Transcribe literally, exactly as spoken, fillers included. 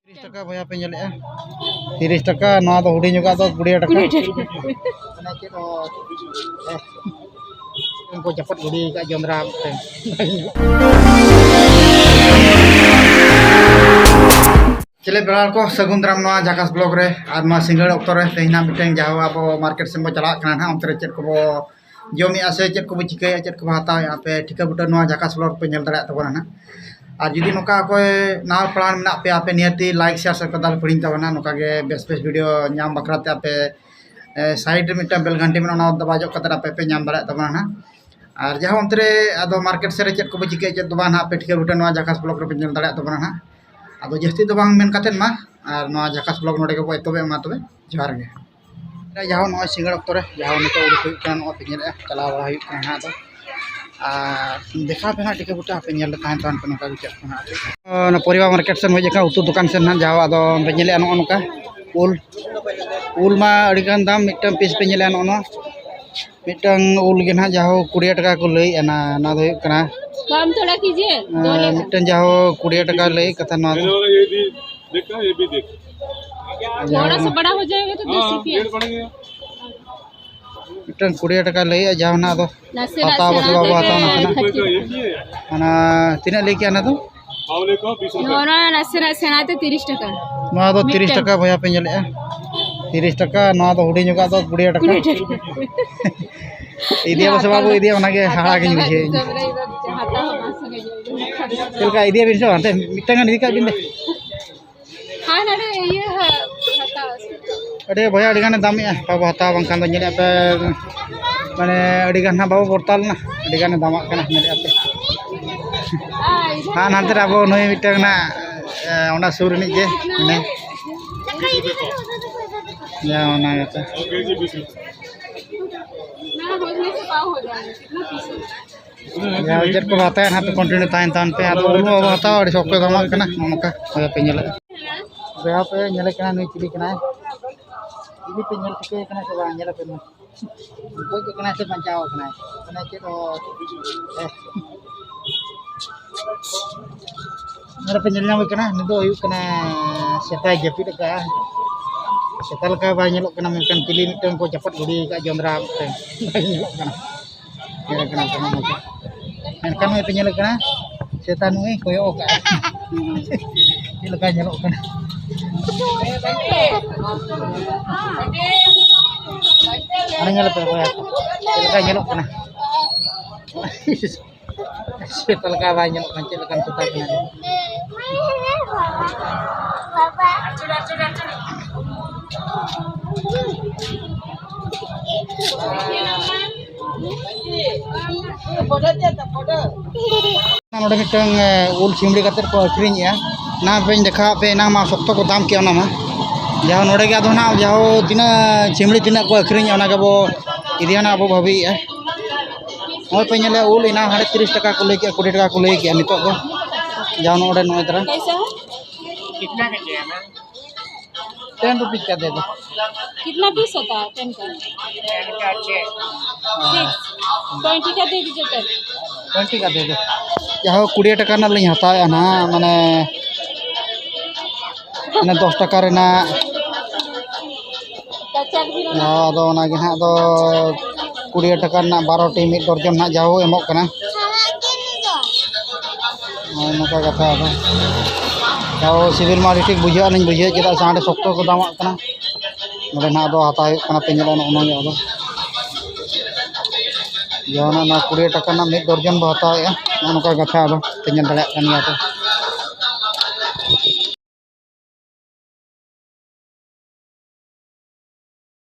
ᱛᱤᱨᱤᱥ ᱴᱟᱠᱟ ᱵᱚᱭᱦᱟ ᱯᱮ ᱧᱮᱞᱮᱜᱼᱟ, ᱛᱤᱨᱤᱥ ᱴᱟᱠᱟ᱾ ᱱᱚᱣᱟ ᱫᱚ ᱦᱩᱰᱤᱧ ᱧᱚᱜᱟᱜ ᱫᱚ ᱠᱩᱲᱤ ᱴᱟᱠᱟ᱾ ᱠᱩᱲᱤ ᱴᱟᱠᱟ᱾ ᱢᱟᱱᱮ ᱪᱮᱫ ᱦᱚᱸ, ᱮ, ᱩᱱᱠᱩ ᱪᱟᱯᱟᱫ ᱜᱤᱰᱤ ᱟᱠᱟᱫ ᱡᱚᱸᱰᱨᱟ ᱢᱤᱫᱴᱮᱱ᱾ ᱪᱮᱞᱮ ᱯᱮᱲᱟ ᱠᱚ, ᱥᱟᱹᱜᱩᱱ ᱫᱟᱨᱟᱢ ᱱᱚᱣᱟ ᱡᱷᱟᱠᱟᱥ ᱵᱞᱚᱜ ᱨᱮ᱾ ᱟᱨ ᱱᱚᱣᱟ ᱥᱤᱸᱜᱟᱹᱲ ᱚᱠᱛᱚ ᱨᱮ ᱛᱮᱦᱮᱧ ᱱᱟᱜ ᱢᱤᱫᱴᱮᱱ ᱡᱟᱦᱟᱸ ᱟᱵᱚ ᱢᱟᱨᱠᱮᱴ ᱥᱮᱱ ᱵᱚ ᱪᱟᱞᱟᱜ ᱠᱟᱱᱟ ᱱᱟᱦᱟᱜ, ᱚᱱᱛᱮ ᱨᱮ ᱪᱮᱫ ᱠᱚᱵᱚ ᱡᱚᱢᱮᱜᱼᱟ ᱥᱮ ᱪᱮᱫ ᱠᱚᱵᱚ ᱪᱤᱠᱟᱹᱭᱮᱫᱼᱟ, ᱪᱮᱫ ᱠᱚᱵᱚ ᱦᱟᱛᱟᱣᱮᱫᱼᱟ, ᱟᱯᱮ ᱴᱷᱤᱠᱟᱹ ᱵᱩᱴᱟᱹ ᱱᱚᱣᱟ ᱡᱷᱟᱠᱟᱥ ᱵᱞᱚᱜ ᱯᱮ ᱧᱮᱞ ᱫᱟᱲᱮᱭᱟᱜ ᱛᱟᱵᱚᱱᱟ ᱱᱟᱦᱟᱜ᱾ ᱟᱨ ᱡᱩᱫᱤ ᱱᱚᱝᱠᱟ ᱚᱠᱚᱭ ᱱᱟᱣᱟ ᱯᱮᱲᱟ ᱢᱮᱱᱟᱜ ᱯᱮᱭᱟ, ᱟᱯᱮ ᱱᱤᱦᱟᱹᱛᱤ ᱞᱟᱭᱤᱠ, ᱥᱮᱭᱟᱨ, ᱥᱟᱵᱥᱠᱨᱟᱭᱤᱵ ᱫᱚ ᱟᱞᱚ ᱯᱮ ᱦᱤᱲᱤᱧ ᱛᱟᱵᱚᱱᱟ᱾ ᱱᱚᱝᱠᱟ ᱜᱮ ᱵᱮᱥ ᱵᱮᱥ ᱵᱷᱤᱰᱤᱭᱳ ᱧᱟᱢ ᱵᱟᱠᱷᱨᱟ ᱛᱮ ᱟᱯᱮ, ᱮ, ᱥᱟᱭᱤᱰ ᱨᱮ ᱢᱤᱫᱴᱟᱝ ᱵᱮᱞ ᱜᱷᱟᱱᱴᱤ ᱢᱮᱱᱟᱜᱼᱟ, ᱚᱱᱟ ᱫᱟᱵᱟᱣ ᱡᱚᱜ ᱠᱟᱛᱮ ᱟᱯᱮ ᱯᱮ ᱧᱟᱢ ᱫᱟᱲᱮᱭᱟᱜ ᱛᱟᱵᱚᱱᱟ ᱱᱟᱦᱟᱜ᱾ ᱟᱨ ᱡᱟᱦᱟᱸ ᱚᱱᱛᱮ ᱨᱮ ᱟᱫᱚ ᱢᱟᱨᱠᱮᱴ ᱥᱮᱫ ᱨᱮ ᱪᱮᱫ ᱠᱚᱵᱚ ᱪᱤᱠᱟᱹᱭᱟ, ᱪᱮᱫ ᱫᱚ ᱵᱟᱝ ᱱᱟᱦᱟᱜ, ᱟᱯᱮ ᱴᱷᱤᱠᱟᱹ ᱵᱩᱴᱟᱹ ᱱᱚᱣᱟ ᱡᱷᱟᱠᱟᱥ ᱵᱞᱚᱜ ᱨᱮᱯᱮ ᱧᱮᱞ ᱫᱟᱲᱮᱭᱟᱜ ᱛᱟᱵᱚᱱᱟ ᱱᱟᱦᱟᱜ᱾ ᱟᱫᱚ ᱡᱟᱹᱥᱛᱤ ᱫᱚ ᱵᱟᱝ ᱢᱮᱱ ᱠᱟᱛᱮᱫ ᱢᱟ, ᱟᱨ ᱱᱚᱣᱟ ᱡᱷᱟᱠᱟᱥ ᱵᱞᱚᱜ ᱱᱚᱰᱮ ᱜᱮᱵᱚ ᱮᱛᱚᱦᱚᱵᱮᱫ ᱢᱟ ᱛᱚᱵᱮ, ᱡᱚᱦᱟᱨ ᱜᱮ᱾ ᱡᱟᱦᱟᱸ ᱱᱚᱜᱼᱚᱭ ᱥᱤᱸᱜᱟᱹᱲ ᱚᱠᱛᱚ ᱨᱮ ᱡᱟᱦᱟᱸ ᱱᱤᱛᱚᱜ ᱩᱰᱩᱠ ᱦᱩᱭᱩᱜ ᱠᱟᱱᱟ, ᱱᱚᱜᱼᱚᱭ ᱯᱮ ᱧᱮᱞᱮᱫᱼᱟ, ᱪᱟᱞᱟᱣ ᱵᱟᱲᱟ ᱦᱩᱭᱩᱜ ᱠᱟᱱᱟ ᱱᱟᱦᱟᱜ᱾ ᱟᱫᱚ ᱟᱨ ᱫᱮᱠᱷᱟᱣ ᱯᱮ ᱱᱟᱦᱟᱜ ᱴᱷᱤᱠᱟᱹ ᱵᱩᱴᱟᱹ, ᱟᱯᱮ ᱧᱮᱞ ᱞᱮ ᱛᱟᱦᱮᱱ ᱛᱟᱦᱮᱱ ᱯᱮ ᱱᱚᱝᱠᱟ ᱜᱮ ᱪᱮᱫ ᱠᱚ ᱱᱟᱦᱟᱜ᱾ ᱚᱱᱟ ᱯᱚᱨᱤᱵᱟᱨ ᱢᱟᱨᱠᱮᱴ ᱥᱮᱱ ᱦᱮᱡ ᱟᱠᱟᱱᱟ, ᱩᱛᱩ ᱫᱚᱠᱟᱱ ᱥᱮᱱ ᱱᱟᱦᱟᱜ᱾ ᱡᱟᱦᱟᱸ ᱟᱫᱚ ᱯᱮ ᱧᱮᱞᱮᱫᱼᱟ ᱱᱚᱜᱼᱚ ᱱᱚᱝᱠᱟ ᱩᱞ, ᱩᱞ ᱢᱟ ᱟᱹᱰᱤ ᱜᱟᱱ ᱫᱟᱢ, ᱢᱤᱫᱴᱟᱝ ᱯᱤᱥ ᱯᱮ ᱧᱮᱞᱮᱫᱼᱟ ᱱᱚᱜᱼᱚ ᱱᱚᱣᱟ ᱢᱤᱫᱴᱟᱝ ᱩᱞ ᱜᱮ ᱱᱟᱦᱟᱜ, ᱡᱟᱦᱳ ᱠᱩᱲᱤ ᱴᱟᱠᱟ ᱠᱚ ᱞᱟᱹᱭᱮᱫᱼᱟ, ᱱᱟ-, ᱱᱚᱣᱟ ᱫᱚ ᱦᱩᱭᱩᱜ ᱠᱟᱱᱟ, ᱠᱟᱢ ᱛᱷᱚᱲᱟ ᱠᱤᱡᱤᱭᱮ, ᱫᱚ ᱮᱸ, ᱞᱮ ᱢᱤᱫᱴᱟᱝ ᱡᱟᱦᱳ ᱠᱩᱲᱤ ᱴᱟᱠᱟ ᱞᱟᱹᱭ ᱠᱟᱛᱷᱟ ᱱᱚᱣᱟ ᱫᱚ᱾ ये भी देख, ये भी देख। थोड़ा सा बड़ा हो जाएगा तो दस रुपया। ᱢᱤᱫᱴᱟᱝ ᱠᱩᱲᱤ ᱴᱟᱠᱟ ᱞᱟᱹᱭᱮᱫᱼᱟ, ᱡᱟᱦᱳ ᱱᱟᱦᱟᱜ ᱫᱚ ᱱᱟᱥᱮᱱᱟᱜ ᱦᱟᱛᱟᱣ ᱵᱟᱥᱮ ᱥᱮᱬᱟ ᱵᱟᱵᱚ ᱛᱮ ᱦᱟᱛᱟᱣᱟ ᱱᱟᱥᱮᱱᱟᱜ᱾ ᱛᱷᱟᱨᱴᱤ ᱴᱟᱠᱟ᱾ ᱚᱱᱟ ᱛᱤᱱᱟᱹᱜ ᱞᱟᱹᱭ ᱠᱮᱜᱼᱟ ᱚᱱᱟ ᱫᱚ? ᱱᱚᱣᱟ ᱱᱟᱥᱮᱱᱟᱜ ᱥᱮᱬᱟ ᱛᱮ ᱛᱤᱨᱤᱥ ᱴᱟᱠᱟ᱾ ᱱᱚᱣᱟ ᱫᱚ ᱛᱤᱨᱤᱥ ᱢᱤᱫᱴᱟᱝ᱾ ᱴᱟᱠᱟ ᱵᱚᱭᱦᱟ ᱯᱮ ᱧᱮᱞᱮᱜᱼᱟ, ᱛᱤᱨᱤᱥ ᱴᱟᱠᱟ᱾ ᱱᱚᱣᱟ ᱫᱚ ᱦᱩᱰᱤᱧ ᱧᱚᱜᱟᱜ ᱫᱚ ᱠᱩᱲᱤ ᱴᱟᱠᱟ᱾ ᱠᱩᱲᱤ ᱴᱟᱠᱟ᱾ ᱤᱫᱤᱭᱟ ᱵᱟᱥᱮ ᱵᱟᱵᱚ ᱤᱫᱤᱭᱟ, ᱚᱱᱟᱜᱮ ᱦᱟᱦᱟᱲᱟ ᱜᱤᱧ ᱵᱩᱡᱷᱟᱹᱣᱮᱫ᱾ ᱪᱮᱫ ᱞᱮᱠᱟ ᱤᱫᱤᱭᱟᱵᱤᱱ ᱥᱮ ᱵᱟᱝ? ᱢᱤᱫᱴᱟᱝ ᱜᱟᱱ ᱤᱫᱤ ᱠᱟᱜ ᱵᱤᱱ ᱫᱮ᱾ ᱦᱮᱸ, ᱱᱚᱰᱮ ᱤᱭᱟᱹ ᱦᱟᱛᱟᱣ᱾ ᱟᱹᱰᱤ ᱵᱚᱭᱦᱟ, ᱟᱹᱰᱤ ᱜᱟᱱᱮ ᱫᱟᱢᱮᱜᱼᱟ, ᱵᱟᱵᱚ ᱦᱟᱛᱟᱣᱟ, ᱵᱟᱝᱠᱷᱟᱱ ᱫᱚ ᱧᱮᱞᱮᱫᱼᱟ ᱯᱮ, ᱢᱟᱱᱮ, ᱟᱹᱰᱤ ᱜᱟᱱ ᱦᱟᱸᱜ ᱵᱟᱵᱚ ᱯᱚᱨᱛᱟᱞ ᱮᱱᱟ, ᱟᱹᱰᱤ ᱜᱟᱱᱮ ᱫᱟᱢᱟᱜ ᱠᱟᱱᱟ, ᱧᱮᱞᱮᱫᱼᱟ ᱯᱮ᱾ ᱟᱨ ᱦᱟᱱᱛᱮ ᱨᱮ ᱟᱵᱚ ᱱᱩᱭ ᱢᱤᱫᱴᱟᱝ ᱱᱟᱜ, ᱮ, ᱚᱱᱟ ᱥᱩᱨ ᱨᱤᱱᱤᱡ ᱜᱮ ᱢᱮᱱᱟᱭ᱾ ᱭᱟ, ᱚᱱᱟ ᱜᱮᱛᱚ᱾ ᱡᱟᱦᱟᱸ ᱪᱮᱫ ᱠᱚ ᱦᱟᱛᱟᱣᱟ, ᱱᱟᱦᱟᱜ ᱯᱮ ᱠᱚᱱᱴᱤᱱᱤᱭᱩ ᱛᱟᱦᱮᱱ ᱛᱟᱦᱮᱱ ᱯᱮ᱾ ᱟᱫᱚ ᱩᱞ ᱵᱟᱵᱚ ᱦᱟᱛᱟᱣᱟ, ᱟᱹᱰᱤ ᱥᱚᱠᱛᱚ ᱫᱟᱢᱟᱜ ᱠᱟᱱᱟ᱾ ᱱᱚᱜᱼᱚ ᱱᱚᱝᱠᱟ ᱵᱚᱭᱦᱟ ᱯᱮ ᱧᱮᱞᱮᱫ ᱠᱟᱱᱟ, ᱱᱩᱭ ᱪᱤᱞᱤ ᱠᱟᱱᱟᱭ? ᱪᱤᱞᱤ ᱯᱮ ᱧᱮᱞ ᱴᱷᱤᱠᱟᱹᱭᱮ ᱠᱟᱱᱟ ᱥᱮ ᱵᱟᱝ? ᱧᱮᱞ ᱟᱯᱮ ᱢᱟ, ᱜᱚᱡ ᱠᱟᱱᱟᱭ ᱥᱮ ᱵᱟᱧᱪᱟᱣ ᱠᱟᱱᱟᱭ? ᱢᱟᱱᱮ ᱪᱮᱫ ᱦᱚᱸ, ᱦᱮᱸ᱾ ᱱᱚᱰᱮ ᱯᱮ ᱧᱮᱞ ᱧᱟᱢᱮ ᱠᱟᱱᱟ, ᱱᱤᱛᱚᱜ ᱦᱩᱭᱩᱜ ᱠᱟᱱᱟ ᱥᱮᱛᱟᱭ ᱡᱟᱹᱯᱤᱫ ᱟᱠᱟᱫᱼᱟ᱾ ᱥᱮᱛᱟ ᱞᱮᱠᱟ ᱵᱟᱭ ᱧᱮᱞᱚᱜ ᱠᱟᱱᱟ, ᱢᱮᱱᱠᱷᱟᱱ ᱪᱤᱞᱤ ᱢᱤᱫᱴᱟᱝ ᱠᱚ ᱪᱟᱯᱟᱫ ᱜᱤᱰᱤ ᱟᱠᱟᱫᱼᱟ, ᱡᱚᱸᱫᱽᱨᱟ ᱢᱤᱫᱴᱟᱝ ᱵᱟᱭ ᱧᱮᱞᱚᱜ ᱠᱟᱱᱟ᱾ ᱧᱮᱞ ᱠᱟᱱᱟ ᱠᱚ ᱱᱚᱜᱼᱚ ᱱᱚᱝᱠᱟ᱾ ᱢᱮᱱᱠᱷᱟᱱ ᱱᱚᱜᱼᱚᱭ ᱯᱮ ᱧᱮᱞᱮ ᱠᱟᱱᱟ, ᱥᱮᱛᱟ ᱱᱩᱭ ᱠᱚᱭᱚᱜ ᱟᱠᱟᱫᱼᱟ᱾ ᱪᱮᱫ ᱞᱮᱠᱟᱭ ᱧᱮᱞᱚᱜ ᱠᱟᱱᱟ? ᱦᱟᱱᱮ ᱧᱮᱞ ᱯᱮ ᱵᱚᱭᱦᱟ ᱠᱚ, ᱪᱮᱫ ᱞᱮᱠᱟᱭ ᱧᱮᱞᱚᱜ ᱠᱟᱱᱟ? ᱥᱮᱛᱟ ᱞᱮᱠᱟ ᱵᱟᱭ ᱧᱮᱞᱚᱜ ᱠᱟᱱᱟ, ᱪᱮᱫ ᱞᱮᱠᱟᱱ ᱥᱮᱛᱟ ᱠᱟᱱᱟᱭ? ᱱᱚᱰᱮ ᱢᱤᱫᱴᱟᱝ, ᱮ, ᱩᱞ ᱪᱤᱢᱲᱤ ᱠᱟᱛᱮᱫ ᱠᱚ ᱟᱹᱠᱷᱨᱤᱧᱮᱜᱼᱟ᱾ ᱚᱱᱟ ᱯᱮᱧ ᱫᱮᱠᱷᱟᱣᱟᱫ ᱯᱮ, ᱮᱱᱟᱝ ᱢᱟ ᱥᱚᱠᱛᱚ ᱠᱚ ᱫᱟᱢ ᱠᱮᱜᱼᱟ ᱚᱱᱟ ᱢᱟ᱾ ᱡᱟᱦᱟᱸ ᱱᱚᱰᱮ ᱜᱮ ᱟᱫᱚ ᱱᱟᱦᱟᱜ ᱡᱟᱦᱟᱸ ᱛᱤᱱᱟᱹᱜ ᱪᱤᱢᱲᱤ ᱛᱤᱱᱟᱹᱜ ᱠᱚ ᱟᱹᱠᱷᱨᱤᱧᱮᱜᱼᱟ, ᱚᱱᱟ ᱜᱮᱵᱚ ᱤᱫᱤᱭᱟ ᱱᱟᱦᱟᱜ, ᱟᱵᱚ ᱵᱷᱟᱹᱵᱤᱭᱮᱜᱼᱟ᱾ ᱱᱚᱜᱼᱚᱭ ᱯᱮ ᱧᱮᱞᱮᱜᱼᱟ, ᱩᱞ ᱮᱱᱟᱝ ᱦᱟᱸᱰᱮ ᱛᱤᱨᱤᱥ ᱴᱟᱠᱟ ᱠᱚ ᱞᱟᱹᱭ ᱠᱮᱜᱼᱟ, ᱠᱩᱲᱤ ᱴᱟᱠᱟ ᱠᱚ ᱞᱟᱹᱭ ᱠᱮᱜᱼᱟ᱾ ᱱᱤᱛᱚᱜ ᱫᱚ ᱡᱟᱦᱟᱸ ᱱᱚᱰᱮ ᱱᱚᱜᱼᱚᱭ ᱛᱟᱨᱟ ᱠᱤᱛᱱᱟ ᱠᱟ ᱪᱟᱦᱤᱭᱮ ᱢᱮᱢ? टेन रुपीज का दे दो। कितना पीस होता है टेन का? टेन का छः। सिक्स। ट्वेंटी का दे दीजिए टेन। ट्वेंटी का दे दो। ᱡᱟᱦᱳ, ᱠᱩᱲᱤ ᱴᱟᱠᱟ ᱨᱮᱱᱟᱜ ᱞᱤᱧ ᱦᱟᱛᱟᱣᱮᱜᱼᱟ ᱱᱟᱦᱟᱜ, ᱢᱟᱱᱮ, ᱢᱟᱱᱮ ᱫᱚᱥ ᱴᱟᱠᱟ ᱨᱮᱱᱟᱜ, ᱟᱫᱚ ᱚᱱᱟᱜᱮ ᱱᱟᱦᱟᱜ ᱫᱚ ᱠᱩᱲᱤ ᱴᱟᱠᱟ ᱨᱮᱱᱟᱜ ᱵᱟᱨᱚ ᱴᱤ ᱢᱤᱫ ᱰᱚᱨᱡᱚᱱ ᱱᱟᱦᱟᱜ ᱡᱟᱦᱳ ᱮᱢᱚᱜ ᱠᱟᱱᱟ᱾ ᱱᱚᱜᱼᱚᱭ ᱱᱚᱝᱠᱟ ᱠᱟᱛᱷᱟ ᱟᱫᱚ᱾ ᱡᱟᱦᱳ, ᱥᱤᱵᱤᱞ ᱢᱟ ᱟᱹᱰᱤ ᱴᱷᱤᱠ ᱵᱩᱡᱷᱟᱹᱜᱼᱟ, ᱞᱤᱧ ᱵᱩᱡᱷᱟᱹᱣᱮᱫ, ᱪᱮᱫᱟᱜ ᱥᱮ ᱦᱟᱸᱰᱮ ᱥᱚᱠᱛᱚ ᱠᱚ ᱫᱟᱢᱟᱜ ᱠᱟᱱᱟ᱾ ᱱᱚᱰᱮ ᱱᱟᱦᱟᱜ ᱫᱚ ᱦᱟᱛᱟᱣ ᱦᱩᱭᱩᱜ ᱠᱟᱱᱟ, ᱯᱮ ᱧᱮᱞᱟ ᱱᱚᱜᱼᱚ ᱱᱚᱣᱟ ᱧᱚᱜ ᱫᱚ᱾ ᱡᱟᱦᱟᱱᱟᱜ ᱱᱚᱣᱟ ᱠᱩᱲᱤ ᱴᱟᱠᱟ ᱨᱮᱱᱟᱜ ᱢᱤᱫ ᱰᱚᱨᱡᱚᱱ ᱵᱚ ᱦᱟᱛᱟᱣᱮᱜᱼᱟ, ᱱᱚᱜᱼᱚ ᱱᱚᱝᱠᱟ ᱠᱟᱛᱷᱟ ᱟᱫᱚ, ᱯᱮ ᱧᱮᱞ ᱫᱟᱲᱮᱭᱟᱜ ᱠᱟᱱ ᱜᱮᱭᱟ ᱯᱮ᱾